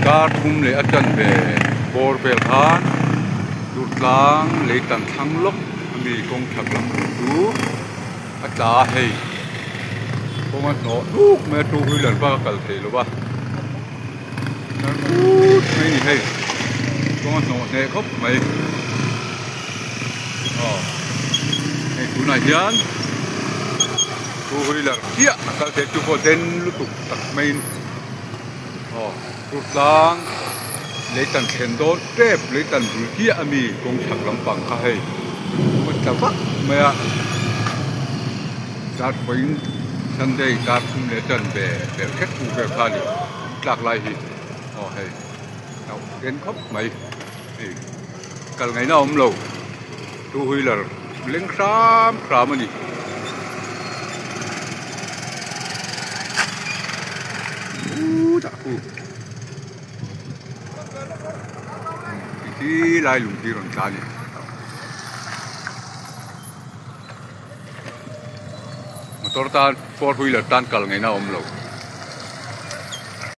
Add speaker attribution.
Speaker 1: Dar thum leh a chanve bawr vel khan Durtlang lei tan thlang lawk ami kawng chhak lam tur chu a tla a hei kawng a hnawh hnuk mai a two wheeler bak a kal thei lo va nar put mai a ni hei kawng a hnawh hneh khawp mai aw hei tunah hian two wheeler chiah a kal thei chu pawh den lutuk tak maiin. Aw Durtlang lei tan thlen dawn tep lei tan bul chiah a mi kawng chhak lampang kha hei a tla vak mai a dar vawiin Sunday dar thum leh tan ve ber khet hmuh vel kha a ni tlak lai hi aw hei hlauh den khawp mai hei kal ngaihna a awm lo two wheeler leng hram hram a ni. Ti lai lung hi rawn tla a ni. Motor tan four wheeler tan kal ngaihna a awm lo.